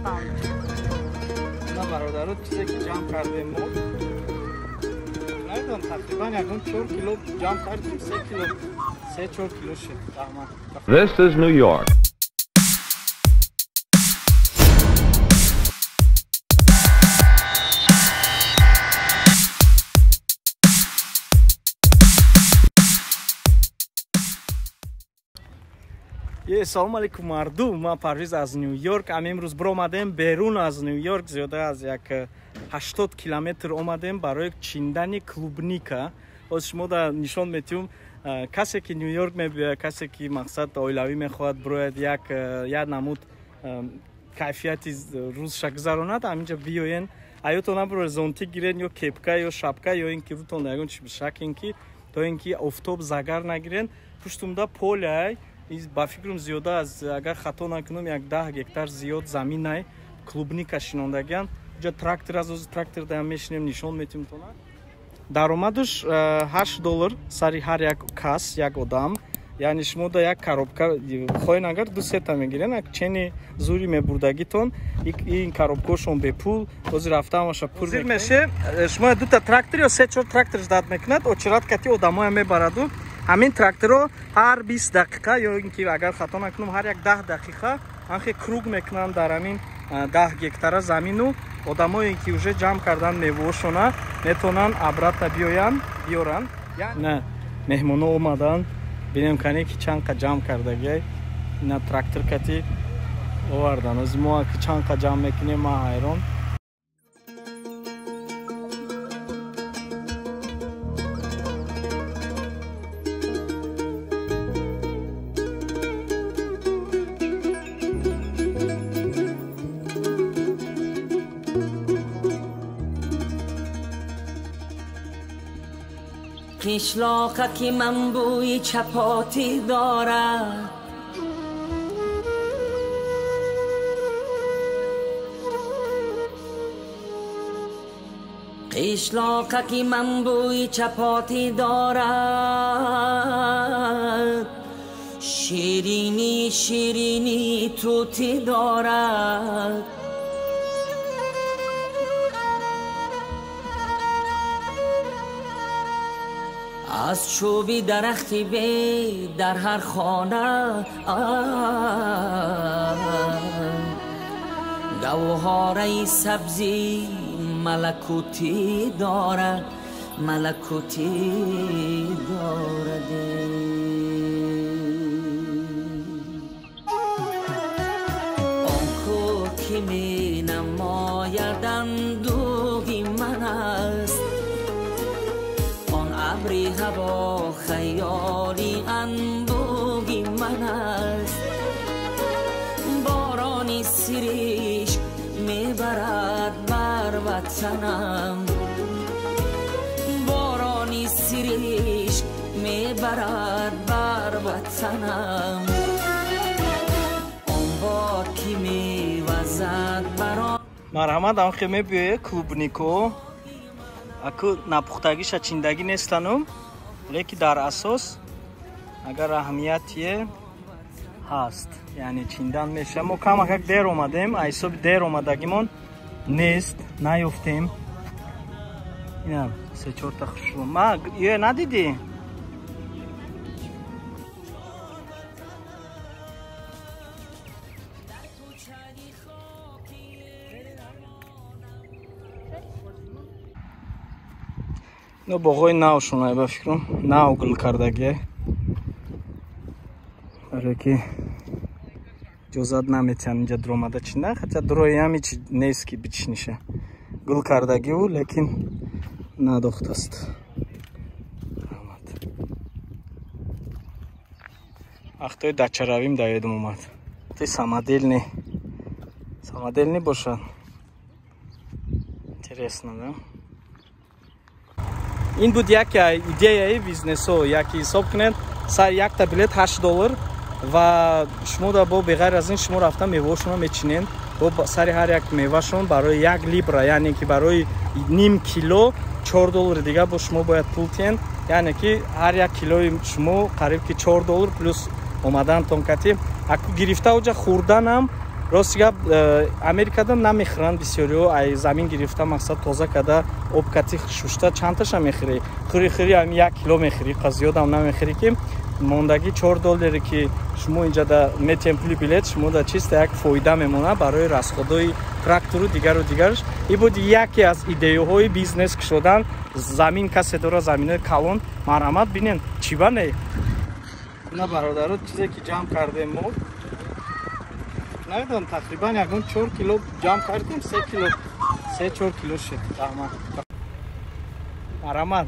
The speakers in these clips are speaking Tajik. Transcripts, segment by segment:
Pound. На бародаро, чизе ки ҷамъ кардем мо, намедонам, тақрибан ягон 4 кило ҷамъ кардем, 3 кило, 3-4 кило шуд. Раҳмат. This is New York. Салом алейкум мардум, ман Парвиз аз Нью Йорк. Ам имрӯз биромадем берун аз Нью Йорк, зиёда аз як 80 километр омадем барои чиндани клубника. Ҳозир шумо да нишон метиҳум, касе ки Нью Йорк мебиёяд, касе ки мақсад оилавӣ мехоҳад бирояд, як намуд кайфияти рӯзша гузаронад, ҳаминҷа биёен. Аётон набуроед, зонтик гирен ё кепка ё шапка ё ин ки рӯтон ягон чи бишакен, ки то ин ки офтоб загар нагирен. Пуштумда поляй, ба фикрам зиёда аз, агар хато накунам, як 10 гектар зиёд заминай клубника шинондагиан. Ҷа трактор аз ози трактор даям мешинем, нишон метиҳем тона. Даромадаш $8 сари ҳар як кас, як одам. Яъне шумо да як коробка хоҳен, агар ду сета мегирен, як чени зури мебурдагитон, ин коробкошон бепул, ҳозир рафта ҳамаша пур меше. Шумо дута трактор ё се-чор трактор ждат мекунад, очерат кати одамоя мебараду. Ҳамин тракторо ҳар 20 дақиқа ё ин ки агар хато накунам ҳар як 10 дақиқа анхе круг мекунанд дар ҳамин 10 гектара замину. Одамое ки уже ҷамъ кардан мевоошона метавонанд обратно биёянд, биёранд. На меҳмоно омаданд, бинем кане ки чанд қа ҷамъ кардагиай. Ина трактор кати овардан. Ози мо ки чанд қа ҷамъ мекунем, ман ҳайрон. قشلاقه من بوی چپاتی دارد، قشلاقه من بوی چپاتی دارد، شیرینی شیرینی توتی دارد. از چوبی درختی بی در هر خانه، گوهره سبزی ملکوتی دارد، ملکوتی دارد. آن کو که می نماید اندوهی من است، ابری هوا خیالی انبوهی من است، بارانی سریش میبرد بر وطنم، بارانی سریش میبرد بر وطنم. آن باد که میوزد بران. марҳамат, анхе мебиёе клубнико, аку напухтагиша чиндагӣ нестанум, леки дар асос агар аҳамиятие ҳаст, яъне чиндан меша. Мо камакак дер омадем, аз ҳисоби дер омадагимон нест, наёфтем. Ина се-чорта хушрӯ. Ма ё надидӣ? Но боғои навшона, ба фикрам нав гул кардагие, барое ки иҷозат наметиҳанд инҷа дуромада чинда, хотя дурои ҳам ҳеч нест ки бичиниша. Гул кардагиву, лекин надохтаст. Раҳмат. Вақтои дачаравим да ёдам омад. Ти самодельный, самодельный бошад. Интересно, да? Ин буд як идеяи бизнесо, яке ҳисоб кунед, сар якта билет $8 ва шумо да бо беғайр аз ин шумо рафта меваошонро мечинед. Бо сари ҳар як мевашон барои як либра, яъне ки барои ним кило $4 дига бо шумо бояд пул тиҳен, яъне ки ҳар як килои шумо қариб ки $4 плюс омадантон кати. Аку гирифта оҷа хӯрданам Рости гап, Америкада намехӯранд бисёриҳо. Ай замин гирифта, мақсад, тоза карда, об кати шушта, чандташа мехӯрӣ? Хӯри, хӯри, ами 1 кило мехӯрӣ, зиёдам намехӯрӣ, ки мондагӣ 4 долларе, ки шумо инҷада метиҳем пули билет, шумо да чиста як фоида мемонад барои расходҳои трактору дигару дигараш. И буд яке аз идеяҳои бизнес кушодан. Замин касе дора, заминои калон, марҳамат, бинен, чӣ ба не. На, бародаро, чизе ки ҷамъ кардем мо, намедонам, тақрибан ягон 4 кило ҷамъ кардем, 3 кило, 3-4 кило шуд. Раҳмат, марҳамат.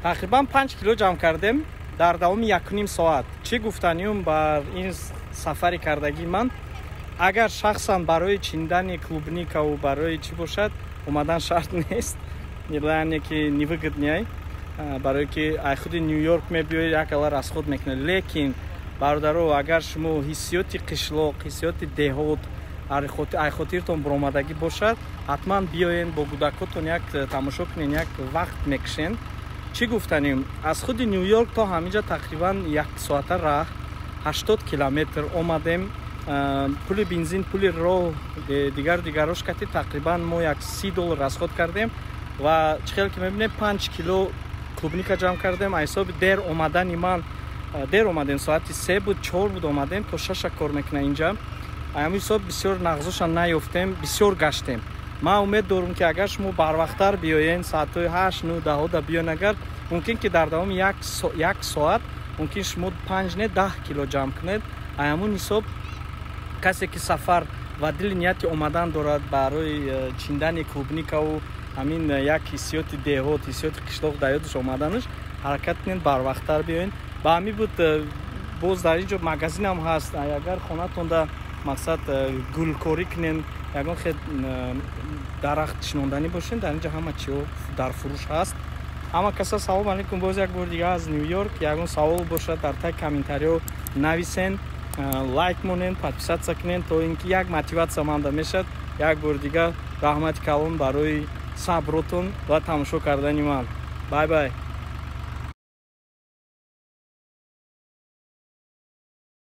Тақрибан 5 кило ҷамъ кардем дар давоми 1,5 соат. Чӣ гуфтаниюм бар ин сафари кардагии ман? Агар шахсан барои чиндани клубникаву барои чӣ бошад, омадан шарт нест, яъне ки невыгодный, барое ки ай худи Ню Йорк мебиёед, як ала расход мекунед. Лекин, бародаро, агар шумо ҳиссиёти қишлоқ, ҳиссиёти деҳот ай хотиртон буромадагӣ бошад, ҳатман биёен, бо кӯдакотон як тамошо кунен, як вақт мекушен. Чӣ гуфтанем? Аз худи Ню Йорк то ҳаминҷа тақрибан як соата раҳ, 80 километр омадем. Пули бензин, пули роҳ, дигар дигарош кати тақрибан мо як 30 доллар расход кардем ва чӣ хел ки мебинем, 5 кило клубника ҷамъ кардем. Аз ҳисоби дер омадани ман, дер омадем, соати 3 буд, 4 буд омадем, то 6-а кор мекуна инҷа. Ҳамин ҳисоб бисёр нағзоша наёфтем, бисёр гаштем. Ман умед дорам, ки агар шумо барвақттар биёен, соатҳои 8, 9, 10-да биёен, агар мумкин ки дар давоми як соат мумкин шумо 5 не, 10 кило ҷамъ кунед. Ҳамун ҳисоб касе ки сафар ва дили нияти омадан дорад барои чиндани клубникаву ҳамин як ҳиссиёти деҳот, ҳиссиёти қишлоқ дар ёдаш омаданаш, ҳаракат кунед, барвақттар биёен. Ба ҳамин буд. Боз дар ин ҷо магазинам ҳаст. Агар хонатонда, мақсад, гулкорӣ кунен, ягон хел дарахт шинонданӣ бошен, дар ин ҷо ҳама чиҳо дар фурӯш ҳаст. Ҳама каса салом алейкум, боз як бори дига аз Ню Йорк. Ягон савол бошад, дар таги комментариҳо нависен, лайк монен, подписаться кунен, то ин ки як мотиватсия манда мешавад. Як бори дига раҳмати калон барои сабротон ва тамошо кардани ман. Bye bye.